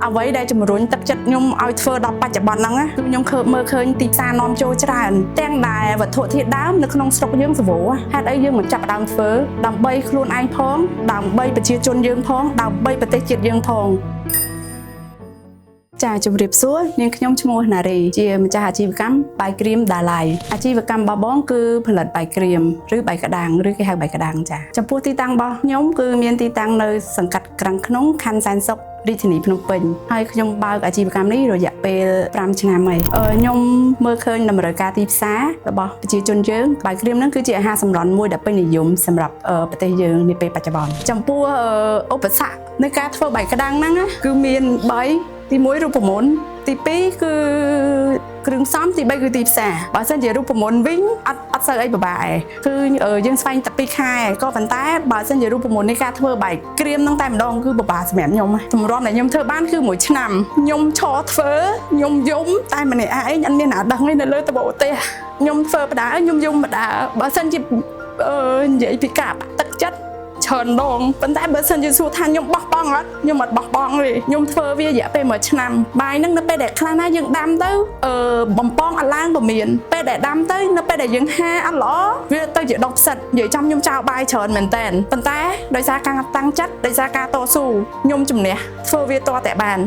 អ្វីដែលជំរុញទឹកចិត្តខ្ញុំឲ្យធ្វើដល់បច្ចុប្បន្នហ្នឹងណាគឺខ្ញុំឃើញមើលឃើញទីផ្សារនាំចូលច្រើនទាំងដែលវត្ថុធាតុដើមនៅក្នុងស្រុកយើងស្រួលហេតុអីយើងមិនចាប់ផ្ដើមធ្វើដើម្បីខ្លួនឯងផងដើម្បីប្រជាជនយើងផងដើម្បីប្រទេសជាតិយើងផង ចាជម្រាបសួរនាងខ្ញុំឈ្មោះណារីជាម្ចាស់អាជីវកម្មបាយក្រៀមដាឡៃអាជីវកម្មរបស់បងគឺផលិតបាយក្រៀមឬបាយក្តាំងឬគេហៅបាយក្តាំងចាចំពោះទីតាំងរបស់ខ្ញុំគឺមានទីតាំងនៅសង្កាត់ក្រាំងក្នុងខណ្ឌសែនសុខរាជធានីភ្នំពេញហើយខ្ញុំបើកអាជីវកម្មនេះរយៈពេល5ឆ្នាំហើយខ្ញុំមើលឃើញតម្រូវការទីផ្សាររបស់ប្រជាជនយើងបាយក្រៀមហ្នឹងគឺជាអាហារសម្រន់មួយដែលពេញនិយមសម្រាប់ប្រទេសយើងនាពេលបច្ចុប្បន្នចំពោះឧបសគ្គនៅការធ្វើបាយក្តាំងហ្នឹងណាគឺមាន3ទី1រូបមន្តទី2គឺគ្រឿងផ្សំទី3គឺទីផ្សារបើសិនជារូបមន្តវិញអត់សូវអីពិបាកឯងគឺយើងស្វែងតែ2ខែក៏ប៉ុន្តែបើសិនជារូបមន្តនៃការធ្វើបាយក្រៀមហ្នឹងតែម្ដងគឺពិបាកសម្រាប់ខ្ញុំទម្រាំដែលខ្ញុំធ្វើបានគឺមួយឆ្នាំខ្ញុំឈរធ្វើខ្ញុំយំតែម្នាក់ឯងអត់មានណាដឹងទេនៅលើដបផ្ទះខ្ញុំធ្វើបដាខ្ញុំយំបដាបើសិនជានិយាយពីការបាក់ទឹកចិត្តច្រើនដងប៉ុន្តែបើសិនជាសួរថាខ្ញុំបោះបង់អត់ខ្ញុំអត់បោះបង់ទេខ្ញុំធ្វើវារយៈពេល1ឆ្នាំបាយហ្នឹងនៅពេលដែលខ្លះណាយើងដាំទៅបំពងអត់ឡើងក៏មានពេលដែលដាំទៅនៅពេលដែលយើងហាអត់ល្អវាទៅជាដុះផ្សិតនិយាយចំខ្ញុំចោលបាយច្រើនមែនតើប៉ុន្តែដោយសារការតាំងចិត្តដោយសារការតស៊ូខ្ញុំជំនះធ្វើវាតតែបាន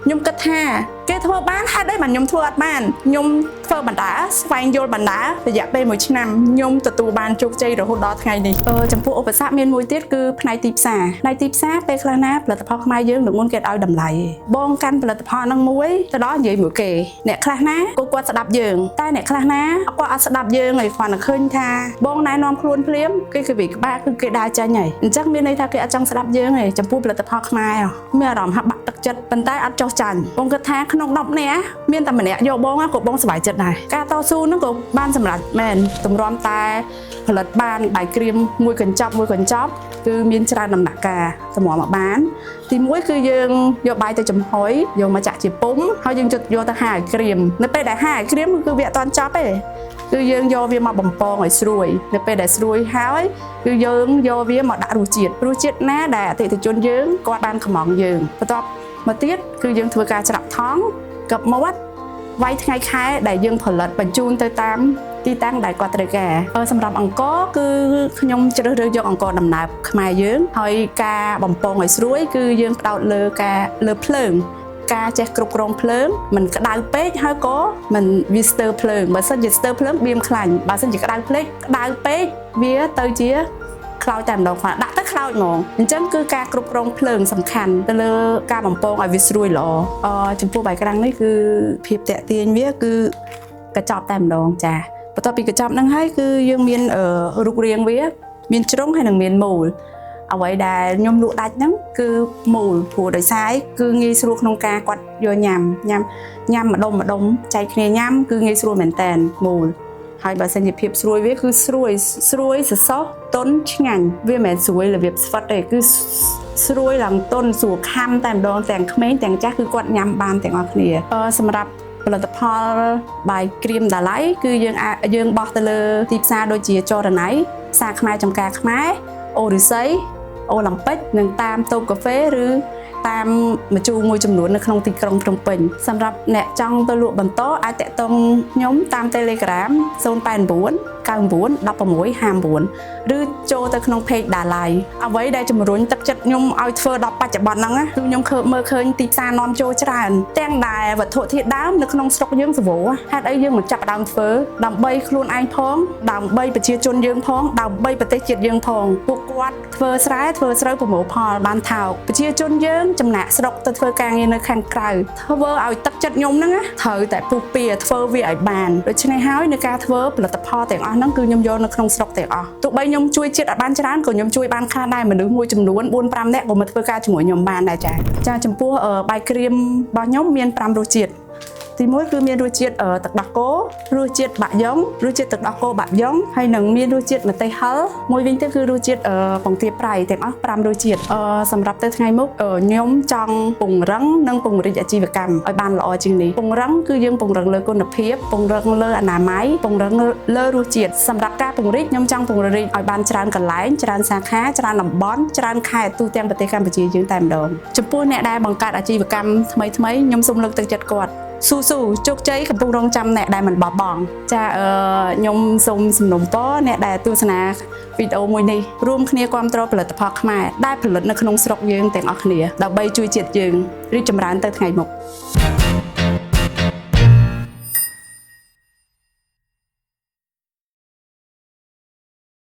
ខ្ញុំគិតថាគេធ្វើបានហេតុអីបានខ្ញុំធ្វើអត់បានខ្ញុំធ្វើបណ្ដាស្វែងយល់បណ្ដារយៈពេល1ឆ្នាំខ្ញុំទទួលបានជោគជ័យរហូតដល់ថ្ងៃនេះចំពោះឧបសគ្គមានមួយទៀតគឺផ្នែកទីផ្សារផ្នែកទីផ្សារពេលខ្លះណាផលិតផលខ្មែរយើងនឹងមុនគេឲ្យតម្លៃបងកាន់ផលិតផលហ្នឹងមួយទៅដល់និយាយមួយគេអ្នកខ្លះណាក៏គាត់ស្ដាប់យើងតែអ្នកខ្លះណាគាត់អត់ស្ដាប់យើងឯងគ្រាន់តែឃើញថាបងណែនាំខ្លួនភ្លាមគេគឺវាក្បាលគឺគេដើរចាញ់ហើយអញ្ចឹងមានន័យថាគេអត់ចង់ស្ដាប់យើងឯងចំពោះផលិតផលខ្មែរមានអារម្មណ៍ហាក់បាក់ទឹកចិត្តប៉ុន្តែអត់ចោះចាញ់បងគិតថាក្នុង10នាក់មានតែម្នាក់យកបងក៏បងសប្បាយចិត្តដែរការតស៊ូហ្នឹងក៏បានសម្រេចមែនទម្រាំតែផលិតបានបាយក្រៀមមួយកញ្ចប់មួយកញ្ចប់គឺមានច្រើនដំណាក់កាលសម្រាប់មកបានទី1គឺយើងយកបាយទៅចំហុយយកមកចាក់ជាពុំហើយយើងយកទៅហាឲ្យក្រៀមនៅពេលដែលហាឲ្យក្រៀមគឺវាអត់ទាន់ចប់ទេគឺយើងយកវាមកបំពងឲ្យស្រួយនៅពេលដែលស្រួយហើយគឺយើងយកវាមកដាក់រសជាតិរសជាតិណាដែលអតិថិជនយើងគាត់បានកំងយើងបន្ទាប់មកទៀតគឺយើងធ្វើការច្រាប់ថង់កឹបមាត់វាយថ្ងៃខែដែលយើងផលិតបញ្ជូនទៅតាមទីតាំងដែលគាត់ត្រូវការសម្រាប់អង្ករគឺខ្ញុំជ្រើសរើសយកអង្ករដំណើបខ្មែរយើងហើយការបំពងឲ្យស្រួយគឺយើងផ្ដោតលើការលើភ្លើងការចេះគ្រប់គ្រងភ្លើងមិនក្តៅពេកហើយក៏មិនវាស្ទើរភ្លើងបើសិនជាស្ទើរភ្លើងបៀមខ្លាញ់បើសិនជាក្តៅភ្លេចក្តៅពេកវាទៅជាខ្លោចតែម្ដងគាត់ដាក់ទៅខ្លោចហ្មងអញ្ចឹងគឺការគ្រប់គ្រងភ្លើងសំខាន់ទៅលើការបំពងឲ្យវាស្រួយល្អចំពោះបាយក្រាំងនេះគឺភាពតាក់ទាញវាគឺកញ្ចប់តែម្ដងចាបន្ទាប់ពីកញ្ចប់ហ្នឹងហើយគឺយើងមានរូបរាងវាមានជ្រុងហើយនឹងមានមូលអ្វីដែលខ្ញុំលក់ដាច់ហ្នឹងគឺមូលព្រោះដោយសារគឺងាយស្រួលក្នុងការគាត់យកញ៉ាំញ៉ាំញ៉ាំម្ដុំម្ដុំចែកគ្នាញ៉ាំគឺងាយស្រួលមែនតើមូលហើយបើសិនជាភាពស្រួយវាគឺស្រួយស្រួយសសោះតុនឆ្ងាញ់វាមិនមែនស្រួយរបៀបស្វិតទេគឺស្រួយឡើងតុនស្រួលខាំតែម្ដងទាំងក្មេងទាំងចាស់គឺគាត់ញ៉ាំបានទាំងអស់គ្នាសម្រាប់ផលិតផលបាយក្រៀមដាឡៃគឺយើងអាចយើងបោះទៅលើទីផ្សារដូចជាចរណៃផ្សារខ្មែរចំការខ្មែរអូរិស័យអូឡ িম্ ពិកនិងតាមតូបកាហ្វេឬតាមម្ជូរមួយចំនួននៅក្នុងទីក្រុងភ្នំពេញសម្រាប់អ្នកចង់ទៅលក់បន្តអាចតាក់ទងខ្ញុំតាម Telegram 089 99 16 59ឬចូលទៅក្នុង page ដាឡៃអ្វីដែលជំរុញទឹកចិត្តខ្ញុំឲ្យធ្វើដល់បច្ចុប្បន្នហ្នឹងណាគឺខ្ញុំឃើញមើលឃើញទីផ្សារនាំចូលច្រើនទាំងដែលវត្ថុធាតុដើមនៅក្នុងស្រុកយើងស្រួលហេតុអីយើងមិនចាប់ផ្ដើមធ្វើដើម្បីខ្លួនឯងផងដើម្បីប្រជាជនយើងផងដើម្បីប្រទេសជាតិយើងផងពួកគាត់ធ្វើស្រែធ្វើស្រូវប្រមូលផលបានថោកប្រជាជនយើងចំណាក់ស្រុកទៅធ្វើការងារនៅខាងក្រៅធ្វើឲ្យទឹកចិត្តខ្ញុំហ្នឹងណាត្រូវតែពុះពៀធ្វើវាឲ្យបានដូច្នេះហើយនៅការធ្វើផលិតផលទាំងអស់ហ្នឹងគឺខ្ញុំយកនៅក្នុងស្រុកទាំងអស់ទោះបីខ្ញុំជួយជាតិអត់បានច្រើនក៏ខ្ញុំជួយបានខ្លះដែរមនុស្សមួយចំនួន4 5នាក់ក៏មកធ្វើការជាមួយខ្ញុំបានដែរចាចាចំពោះបាយក្រៀមរបស់ខ្ញុំមាន5រសជាតិ ទីមួយគឺមានរសជាតិទឹកដោះគោរសជាតិបាក់យ៉ុងរសជាតិទឹកដោះគោបាក់យ៉ុងហើយនឹងមានរសជាតិម្ទេសហឹរមួយវិញទៀតគឺរសជាតិពងទាប្រៃទាំងអស់5រសជាតិសម្រាប់ទៅថ្ងៃមុខខ្ញុំចង់ពង្រឹងនិងពង្រីកអាជីវកម្មឲ្យបានល្អជាងនេះពង្រឹងគឺយើងពង្រឹងលើគុណភាពពង្រឹងលើអនាម័យពង្រឹងលើរសជាតិសម្រាប់ការពង្រីកខ្ញុំចង់ពង្រីកឲ្យបានច្រើនកន្លែងច្រើនសាខាច្រើនតំបន់ច្រើនខេត្តទូទាំងប្រទេសកម្ពុជាយើងតែម្ដងចំពោះអ្នកដែលបង្កើតអាជីវកម្មថ្មីៗខ្ញុំសូមលើកទឹកចិត្តគាត់ស៊ូស៊ូជោគជ័យកំពុងរងចាំអ្នកដែលមិនបោះបង់ចាខ្ញុំសូមសំណូមពរអ្នកដែលទស្សនាវីដេអូមួយនេះរួមគ្នាគាំទ្រផលិតផលខ្មែរដែលផលិតនៅក្នុងស្រុកយើងទាំងអស់គ្នាដើម្បីជួយជាតិយើងរីកចម្រើនទៅថ្ងៃមុខ។